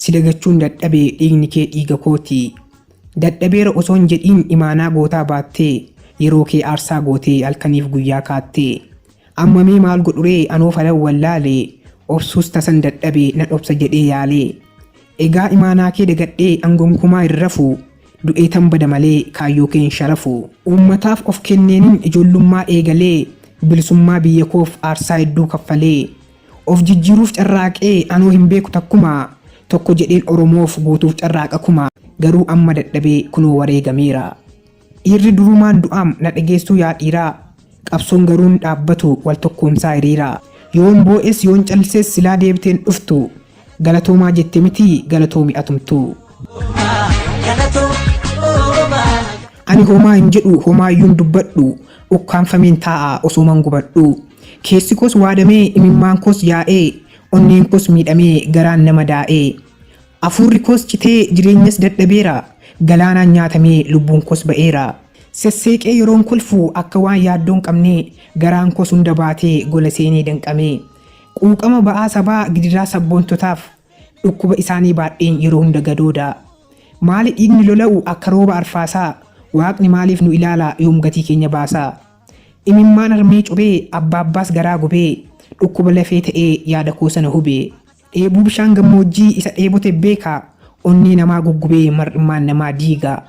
Si dagachuun dadhabe dhiigni kee dhiiga kooti. Dadhabeera osoo hin jedhiin imaanaa gootaa baattee yeroo kee aarsaa gootee halkaniif guyyaa kaattee. Amma mee maal godhuree anoo falan wallaale obsuus tasan dadhabe nan obsa jedhee yaalee. Egaa imaanaa kee dagadhee an gonkumaa hin rafu du'eetan bada malee kaayyoo kee hin sharafu. Uummataaf of kenneenin ijoollummaa eegalee bilisummaa biyya koof aarsaa hedduu kaffalee. Of jijjiiruuf carraaqee anoo hin beeku takkumaa tokko jedheen Oromoof guutuuf carraaqa kumaa garuu amma dadhabee kunoo wareegameera. Dhiirri durumaan du'aam na dhageessuu yaa dhiiraa qabsoon garuu hin dhaabbatu wal tokkoomsaa hiriiraa. Yoon boo'es yoon callises silaa deebitee hin dhuftu galatoomaa jette mitii galatoomi atumtuu. Ani homaa hin jedhu homaayyuu hin dubbadhu ukkaamfameen taa'a osooman gubadhuu. Keessi koos waadamee imimmaan koos yaa'ee onneen koos miidhamee garaan na madaa'ee. Afuurri koos citee jireenyas dadhabeera galaanaan nyaatamee lubbuun koos ba'eera. Sesseeqee yeroon kolfu akka waan yaaddoo hin qabnee garaan koos hunda baatee gola seenee danqamee. Quuqama ba'aa sabaa gidiraa sabboontotaaf dhukkuba isaanii baadheen yeroo hunda gadooda. Maali dhiigni lola'u akka rooba arfaasaa waaqni maaliif nu ilaala yoom gatii keenya baasaa. Imimmaan harmee cobee abbaabbaas garaa gubee dhukkuba lafee ta'ee yaada koo sana hubee. Dheebuu bishaan gammoojjii isa dheebote beeka onnee namaa guggubee mar'immaan namaa diiga.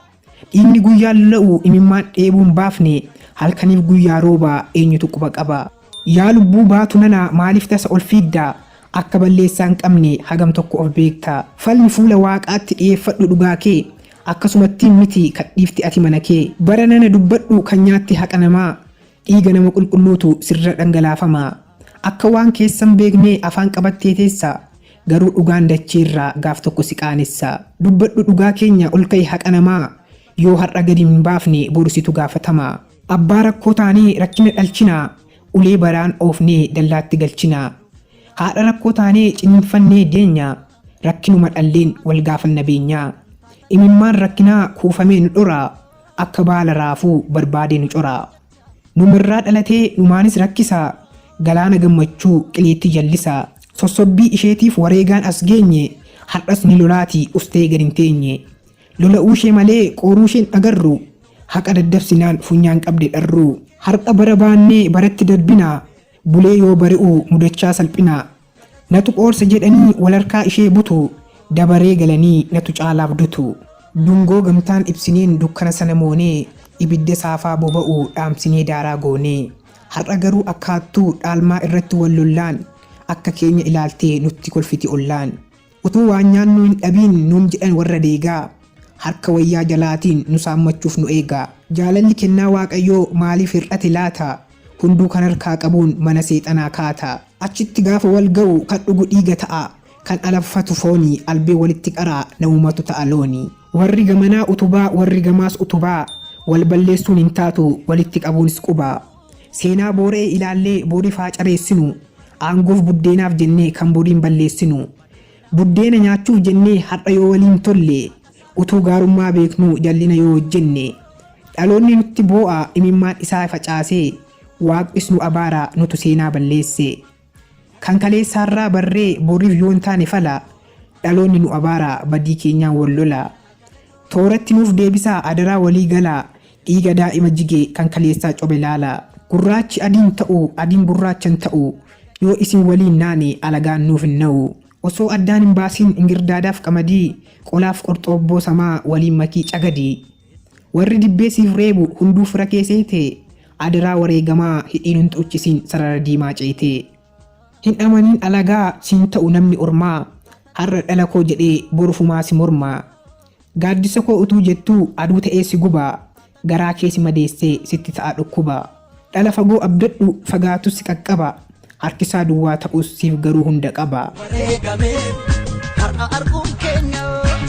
Dhiigni guyyaan lola'u imimmaan dheebuu hin baafne halkaniif guyyaa rooba eenyutu quba qaba. Yaa lubbuu baatu nana maaliif tasa ol fiigda akka balleessaa hin qabne hagam tokko of beekta. Falmi fuula waaqaatti dhiyeeffadhu dhugaa kee akkasumattiin miti kadhiifti ati mana kee. Bara nana dubbadhu kan nyaatte haqa namaa dhiiga nama qulqulluutu sirra dhangalaafama. Akka waan keessa hin beeknee afaan qabattee teessa garuu dhugaan dacheerraa gaaf tokko si qaanessa. Dubbadhu dhugaa keenya ol ka'i haqa namaa yoo har'a gadi hin baafne boru situ gaafatama. Abbaa rakkoo taanee rakkina dhalchina ulee baraan oofnee dallaatti galchina. Haadha rakkoo taanee ciniinfannee deenya rakkinuma dhalleen wal gaafanna beenyaa. Imimmaan rakkinaa kuufamee nu dhora akka baala raafuu barbaadee nu cora. Numarraa dhalatee numaanis rakkisa galaana gammachuu qileetti jallisa. Sossobbii isheetiif wareegaan as geenye har'as ni lolaati ustee gad hin teenye. Lola'uushee malee qooruushee hin agarru haqa daddabsinaan funyaan qabde dharru. Har'a bara baannee baratti darbina bulee yoo bari'u mudachaa salphina. Natu qoorsa jedhanii walharkaa ishee butu dabaree galanii natu caalaaf dutu. Dungoo gamtaan ibsineen dukkana sana moonee ibidda saafaa boba'u dhaamsinee daaraa goonee. Har'a garuu akka hattuu dhaalmaa irratti wal lollaan akka keenya ilaaltee nutti kolfiti ollaan. Utuu waan nyaannu hin dhabiin nuun jedhan warra deegaa harka wayyaa jalaatiin nu saammachuuf nu eegaa. Jaalalli kennaa Waaqayyoo maaliif hir'ate laata hunduu kan harkaa qabuun mana seexanaa kaata. Achitti gaafa wal ga'u kan dhugu dhiiga ta'a kan alanfatu fooni albee walitti qara namumatu ta'a looni. Warri gamanaa utubaa warri gamaas utubaa wal balleessuun hin taatu walitti qabuunis quba. Seenaa boora'e ilaallee boriif haa careessinu aangoof buddeenaaf jennee kan boriin balleessinu. Buddeena nyaachuuf jennee har'a yoo waliin tolle utuu gaarummaa beeknuu jallina yoo hojjenne. Dhaloonni nutti boo'a imimmaan isaa facaasee waaqnis nu abaara nutu seenaa balleesse. Kan kaleessaarraa barree boriif yoo hin taane fala dhaloonni nu abaara badii keenyaan wal lola. Tooratti nuuf deebisaa adaraa walii galaa dhiiga daa'ima jige kan kaleessaa cobe laala. Gurraachi adiin ta'u adiin gurraacha hin ta'u yoo isin waliin naane alagaan nuuf hin na'u. Osoo addaan hin baasiin ingirdaadaaf qamadii qolaaf qorxoobboo samaa waliin makii cagadii. Warri dibbee siif reebu hunduu fira kee seetee adaraa wareegamaa hidhii nun xuuchisiin sarara diimaa ceetee. Hin amaniin alagaa siin ta'u namni ormaa har'a dhala koo jedhee boru fumaa si mormaa. Gaaddisa koo utuu jettuu aduu ta'ee si guba garaa kee si madeessee sitti ta'a dhukkuba. Dhala fagoo abdadhu fagaatus si qaqqaba harkisaa duwwaa ta'us siif garuu hunda qaba. Wareegame har'a arguun keenya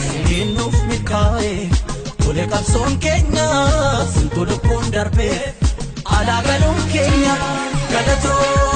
siniin nuuf milkaa'e tole qabsoon keenya sintu lubbuun darbe alaa galuun keenya galatoo.